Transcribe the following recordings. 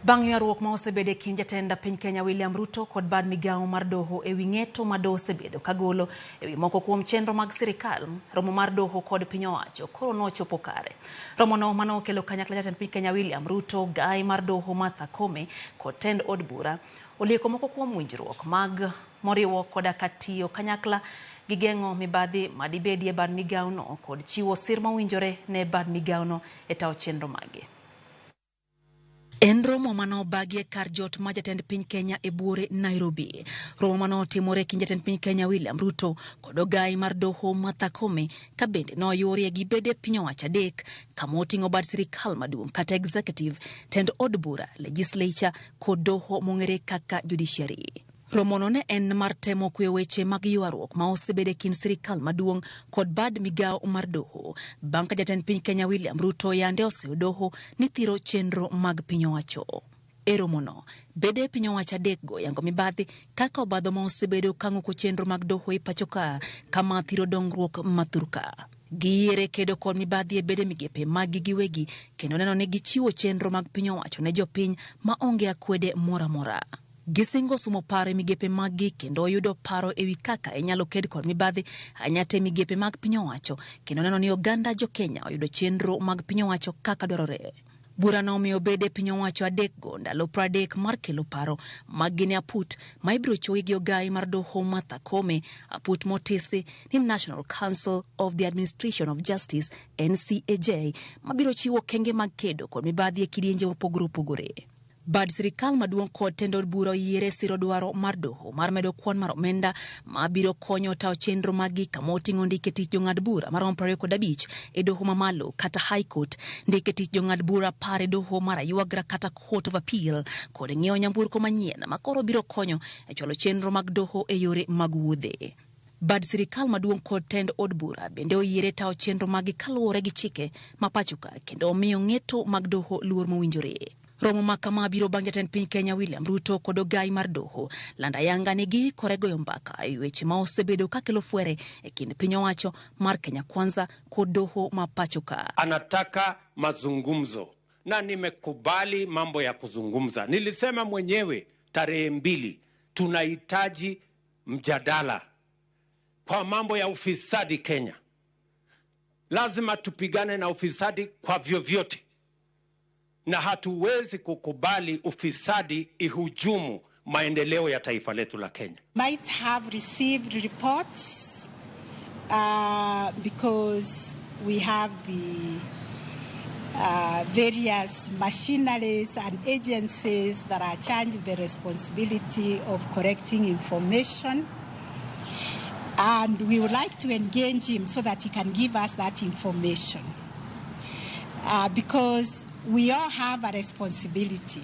Bang' ywaruok ma osebedo e kind jatend piny Kenya William Ruto kod bad migawo mar doho ewi ng'eto ma doho osebedo kagolo ewi moko kuom chenro mag sirikal, romo mar doho kod piny owacho koro nochopo kare. Romono mane okelo kanyakla jatend piny Kenya William Ruto, gai mar doho Martha Koome kod tend od bura olieko moko kuom winjruok mag moriwo koda ka tiyo kanyakla gi geng'o mibadhi madibedie e bad migawono kod chiwo sir mowinjore ne bad migawono e tayo chenro mage. En romo mane obagi e kar jot ma jatend piny Kenya e buore Nairobi. Romo mane otimore e kind jatend piny Kenya William Ruto kod ogai mar doho Martha Koome ka bende noyurie gi bede piny owacho adek kama oting'o bad sirikal maduong' kata executive, tend od bura, legislature kod doho mong'ere kaka judiciary. Romono ne en mar temo kweyo weche mag ywaruok ma osebedo e kind sirikal maduong' kod bad migawo mar doho bang' ka jatend piny Kenya William Ruto yande oseyo doho ni thiro chenro mag piny owacho. E romono, bede piny owacho adekgo yango mibadhi kaka obadho ma osebedo ka ng'uko chenro mag doho e pacho ka kama thiro dongruok ma thurka. Giyiere kedo kod mibadhi e bede migepe maggi giwegi kendo neno ni gichiwo chenro mag piny owacho ne jopiny ma onge akwede moro amora. Gisingo sumo paro e migepe maggi kendo yudo paro ewi kaka inyalo ked kod mibadhi ahinya te migepe mag piny owacho kendo neno ni oganda jo Kenya oyudo chenro mag piny owacho kaka dwarore. Burano omiyo bede piny owacho adekgo ndalo 30 mar kelo paro maggi ne aput ma ibiro chogi gi ogai mar doho Martha Koome, aput motisi ni National Council of the Administration of Justice NCAJ mabiro chiwo okenge mag kedo kod mibadhi e kidienje mopogore opogore. Bad sirikal maduong' kod tend od bura oyiere siro dwaro mar doho mar medo kwan mar omenda ma biro konyo tayo chenro maggi kama oting'o ndike tich jong'ad bura maromo 25 e doho mamalo kata High Court, ndike tich jong'ad bura 10 e doho mar aywagra kata Court of Appeal kod ng'iewo nyamburko manyien ma koro biro konyo e chwalo chenro mag doho e yore mag wuodhe. Bad sirikal maduong' kod tend od bura bende oyiere tayo chenro maggi kaluwore gi chike ma pacho ka kendo omiyo ng'eto mag doho luor mowinjore. Romo ma kama biro bang' jatend piny Kenya William Ruto kod ogai mar doho lando ayanga ni giikore goyo mbaka e weche ma osebedo kakelo fwere e kind piny owacho mar Kenya Kwanza kod doho ma pacho ka. Anataka mazungumzo na nimekubali mambo ya kuzungumza. Nilisema mwenyewe tarehe 2 tunahitaji mjadala kwa mambo ya ufisadi Kenya. Lazima tupigane na ufisadi kwa vyovyote, na hatuwezi kukubali ufisadi ihujumu maendeleo ya taifa letu la Kenya. Might have received reports because we have the various machineries and agencies that are charged with the responsibility of collecting information. And we would like to engage him so that he can give us that information. Because we all have a responsibility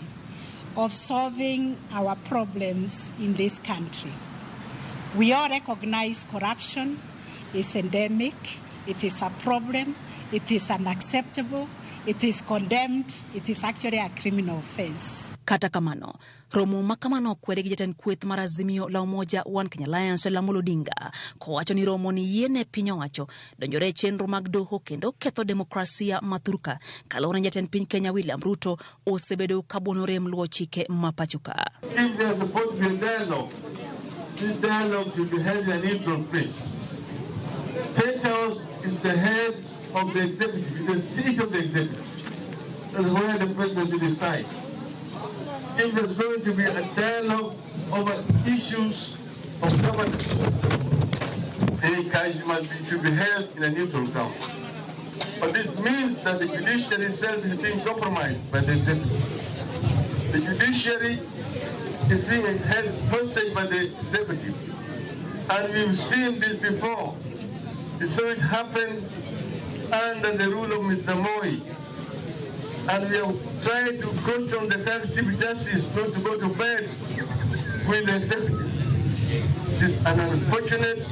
of solving our problems in this country. We all recognize corruption is endemic, it is a problem, it is unacceptable, it is condemned, it is actually a criminal offense. Kata kamano, romo ma kamano okwede gi jatend kweth mar Azimio la Umoja One Kenya Alliance Raila Amolo Odinga kowacho ni romo ni yiene piny owacho donjore e chenro mag doho kendo ketho demokrasia ma thurka kaluwore ni jatend piny Kenya William Ruto osebedo ka buono rem luwo chike ma pacho ka. If there's supposed to be a dialogue, this dialogue should be held in a neutral place. State House is the head of the executive, the seat of the executive. That's where the president will decide. If there's going to be a dialogue over issues of governance, they should be held in a neutral ground. But this means that the judiciary itself is being compromised by the executive. The judiciary is being held hostage by the executive. And we've seen this before. We saw it happen under the rule of Mr. Moi. And we have tried to caution the current Chief Justice not to go to bed with the executive. It is an unfortunate,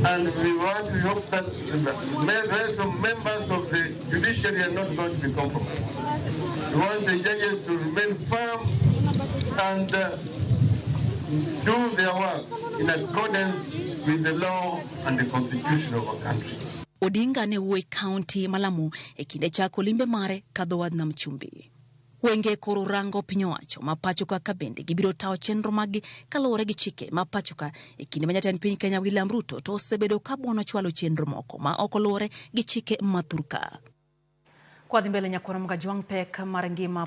and we want to hope that the rest of members of the judiciary are not going to be compromised. We want the judges to remain firm and do their work in accordance with the law and the constitution of our country. Odinga ne wuoyo e kaunti ma Lamu e kinde chako limbe mare kadho wadh nam chumbi. Wenge koro rango piny owacho ma pacho ka ka bende gibiro tawo chenro maggi kaluwore gi chike ma pacho ka e kinde ma jatend piny Kenya William Ruto to osebedo ka buono chwalo chenro moko ma ok oluwore gi chike ma thurka. Kwadhi mbele nyakwar Mgajwang' pek mar ngima.